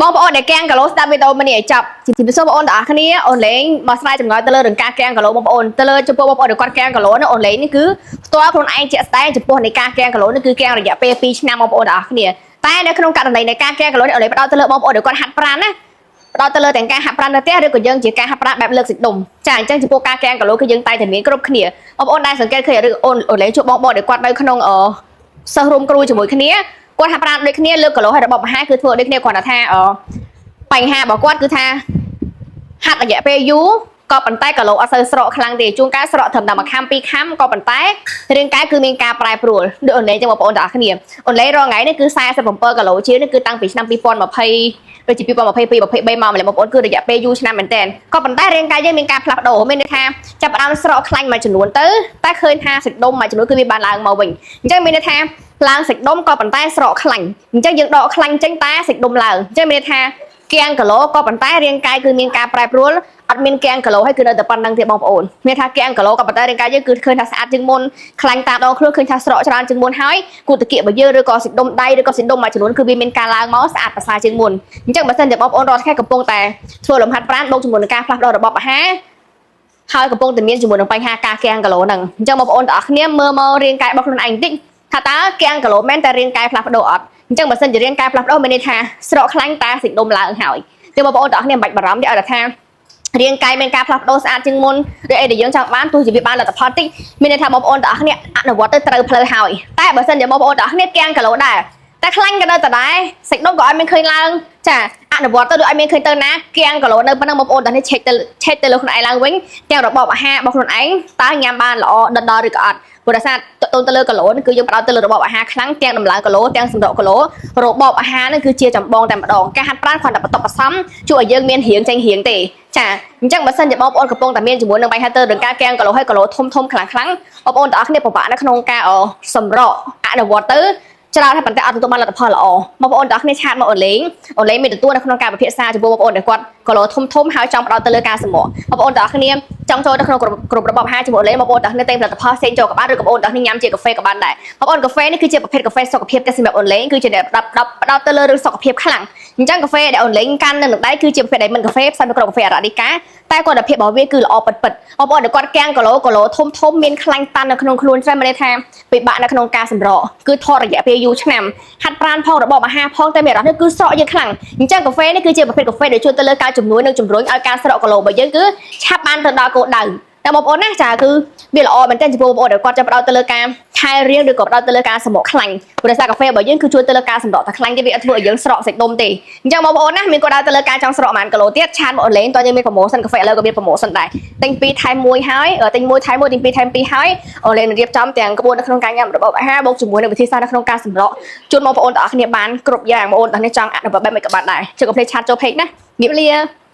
បងប្អូនដែលកាំងគីឡូស្ដាប់វីដេអូមួយនេះឲ្យចប់ជំរាបសួរបងប្អូនទាំងអស់គ្នាអូនលេងមកស្រាយចម្ងល់ទៅលើរឿងការកាំងគីឡូបងប្អូនទៅលើចំពោះបងប្អូនដែលគាត់កាំងគីឡូនេះអូនលេងនេះគឺផ្ទាល់ខ្លួនឯងជាក់ស្ដែងចំពោះនៃការកាំងគីឡូនេះគឺកាំងរយៈពេល2ឆ្នាំបងប្អូនទាំងអស់គ្នាតែនៅក្នុងករណីនៃការកាំងគីឡូនេះអូនលេងផ្ដោតទៅលើបងប្អូនដែលគាត់ហាត់ប្រាណណាផ្ដោតទៅលើទាំងការហាត់ប្រាណនៅផ្ទះឬក៏យើងជាការហាត់ប្រាណបែបលើកសាច់ដុំចាអញ្ចឹងចំពោះការកាំងគីឡូគឺយើងតែតែមានគ្រប់គ្នាបងប្អូនដែលសង្កេតឃើញឬអូនអូនលេងជួបបងប្អូនដែលគាត់នៅក្នុងអសិស្សរួមគ្រូជាមួយគ្នាគាត់ហាត់ប្រាណដូចគ្នាលើកគីឡូហើយរបបអាហារគឺធ្វើដូចគ្នាគ្រាន់តែថាអបញ្ហារបស់គាត់គឺថាហាត់រយៈពេលយូរក៏ប៉ុន្តែគីឡូអត់សូវស្រកខ្លាំងទេជួនកាលស្រកត្រឹមតែមួយខាំពីរខាំក៏ប៉ុន្តែរាងកាយគឺមានការប្រែប្រួលដូចអូនលេងចឹងបងប្អូនទាំងអស់គ្នាអូនលេងរាល់ថ្ងៃនេះគឺ47គីឡូជាងនេះគឺតាំងពីឆ្នាំ2020ដូចជា2022 23មកម្ល៉េះបងប្អូនគឺរយៈពេលយូរឆ្នាំមែនតើក៏ប៉ុន្តែរាងកាយយើងមានការផ្លាស់ប្ដូរមានន័យថាចាប់ផ្ដើមស្រកខ្លាញ់មួយចំនួនទៅតែឃើញថាសាច់ដុំមួយចំនួនគឺវាបានឡើងមកវិញអញ្ចឹងមានន័យថាឡើងសាច់ដុំក៏ប៉ុន្តែស្រកខ្លាញ់អញ្ចឹងយើងដកខ្លាញ់ចេញតែសាច់ដុំឡើងអញ្ចឹងមានន័យថាគៀងគីឡូក៏ប៉ុន្តែរាងកាយគឺមានការប្រែប្រួលអត់មានគៀងគីឡូហើយគឺនៅតែប៉ុណ្្នឹងទេបងប្អូនមានថាគៀងគីឡូក៏ប៉ុន្តែរាងកាយយើងគឺឃើញថាស្អាតជាងមុនខ្លាញ់តាមដងខ្លួនឃើញថាស្រកច្រើនជាងមុនហើយគូតកៀករបស់យើងឬក៏សាច់ដុំដៃឬក៏សាច់ដុំមួយចំនួនគឺវាមានការឡើងមកស្អាតប្រសើរជាងមុនអញ្ចឹងបើសិនជាបងប្អូនរាល់ថ្ងៃកំពុងតែធ្វើលំហាត់ប្រាណបូកជាមួយនឹងការផ្លាស់ប្ដូររបបអាហារហើយកំពុងតែមានជាមួយនឹងបញ្ហាការគាំងគីឡូហ្នឹងអញ្ចឹងបងប្អូនទាំងអស់គ្នាមើលមករាងកាយរបស់ខ្លួនឯងបន្តិចថាតើគាំងគីឡូមែនតែរាងកាយផ្លាស់ប្ដូរអត់អញ្ចឹងបើសិនជារាងកាយផ្លាស់ប្ដូរមានន័យថាស្រកខ្លាញ់តាសាច់ដុំឡើងហើយចឹងបងប្អូនទាំងអស់គ្នាមិនបាច់បារម្ភទេឲ្យតែថារាងកាយមានការផ្លាស់ប្ដូរស្អាតជាងមុនឬអីដែលយើងចង់បានទោះជាវាបានលទ្ធផលតិចមានន័យថាបងប្អូនទាំងអស់គ្នាអនុវត្តទៅត្រូវផ្លូវហើយតែបើសិនជាបងប្អូនទាំងអស់គ្នាគាំងគីឡូដែរតែខ្លាញ់ក៏នៅតែដែរសាច់ដុំក៏អត់មានឃើញឡើងចាអនុវត្តទៅដូចអត់មានឃើញទៅណាគាំងគីឡូនៅប៉ុណ្ណឹងបងប្អូនទាំងនេះឆែកទៅឆែកទៅលើខ្លួនឯងឡើងវិញទាំងរបបអាហាររបស់ខ្លួនឯងតើញ៉ាំបានល្អដិតដល់ឬក៏អត់ព្រោះដោយសារតទៅទៅលើគីឡូនេះគឺយើងផ្ដោតទៅលើរបបអាហារខ្លាំងទាំងតម្លើងគីឡូទាំងសម្រក់គីឡូរបបអាហារនេះគឺជាចម្បងតែម្ដងការហាត់ប្រាណគ្រាន់តែបន្ទាប់បន្សំជួយឲ្យយើងមានរៀងចេញរៀងទេចាអញ្ចឹងបើសិនជាបងប្អូនកំពុងតែមានជាមួយនឹងបញ្ហាទៅនឹងការគាំងគីឡូហើយគីឡូធំធំខ្លាំងខ្លាំងបងប្អូនទាំងអស់គ្នាពិបាកនៅក្នុងការសម្រក់អនុវត្តទៅច្រើនហើយប៉ុន្តែអត់ទទួលបានលទ្ធផលល្អបងប្អូនទាំងអស់គ្នាchat មកអូលេងអូលេងមានទទួលនៅក្នុងការពិភាក្សាចំពោះបងប្អូនដែលគាត់គីឡូធំធំហើយចង់ផ្ដោតទៅលើការសម្រក់បងប្អូនទាំងអស់គ្នាចង់ចូលទៅក្នុងក្រុមរបបអាហារជាមួយអូលេងបងប្អូនទាំងអស់គ្នាទិញផលិតផលផ្សេងចូលក៏បានឬក៏បងប្អូនទាំងអស់គ្នាញ៉ាំជាកាហ្វេក៏បានដែរបងប្អូនកាហ្វេនេះគឺជាប្រភេទកាហ្វេសុខភាពតែសម្រាប់អូលេងគឺជាអ្នកផ្ដោតផ្ដោតទៅលើរឿងសុខភាពខ្លាំងអញ្ចឹងកាហ្វេដែលអូលេងកាន់នៅនឹងដៃគឺជាប្រភេទដែលមិនកាហ្វេផ្សាយពីក្រុមកាហ្វេអារ៉ាឌីកាតែគុណភាពរបស់វាគឺល្អពិតពិតបងប្អូនដែលគាត់កាំងគីឡូគីឡូធំធំមានខ្លាញ់តាន់នៅក្នុងខ្លួនច្រើនមានន័យថាពិបាកនៅក្នុងការសម្រកគឺថតរយៈពេលយូរឆ្នាំហាត់ប្រាណផងរបបអាហារផងតែមានអារម្មណ៍នេះគឺស្រកយើងខ្លាំងអញ្ចឹងកាហ្វេនេះគឺជាប្រភេទកាហ្វេដែលជួយទៅលើការជំនួយនិងជំរុញឲ្យការស្រកគីឡូរបស់យើងគឺឆាប់បានទៅដល់គោលដៅតែបងប្អូនណាចាគឺវាល្អមែនទែនចំពោះបងប្អូនដែលគាត់ចាប់ផ្ដោតទៅលើការថែរាងឬក៏ផ្ដោតទៅលើការសម្រកខ្លាញ់ព្រោះដោយសារកាហ្វេរបស់យើងគឺជួយទៅលើការសម្រកតែខ្លាញ់ទេវាអត់ធ្វើឲ្យយើងស្រកសាច់ដុំទេអញ្ចឹងបងប្អូនណាមានគាត់ដើរទៅលើការចង់ស្រកប្រហែលគីឡូទៀត chat មកអូលេងតើយើងមាន promotion កាហ្វេឥឡូវក៏មាន promotion ដែរទិញ2ថែម1ហើយទិញ1ថែម1ទិញ2ថែម2ហើយអូលេងរៀបចំទាំងក្បួននៅក្នុងការញ៉ាំរបបអាហារបូកជាមួយនឹងវិធីសាស្ត្រនៅក្នុងការសម្រកជូនបងប្អូនទាំងអស់គ្នាបានគ្រប់យ៉ាងបងប្អូនទាំងនេះចង់អនុវត្តបែបម៉េចក៏បានដែរជិះកុំភ្លេច chat ចូល page ណាជម្រាបលា។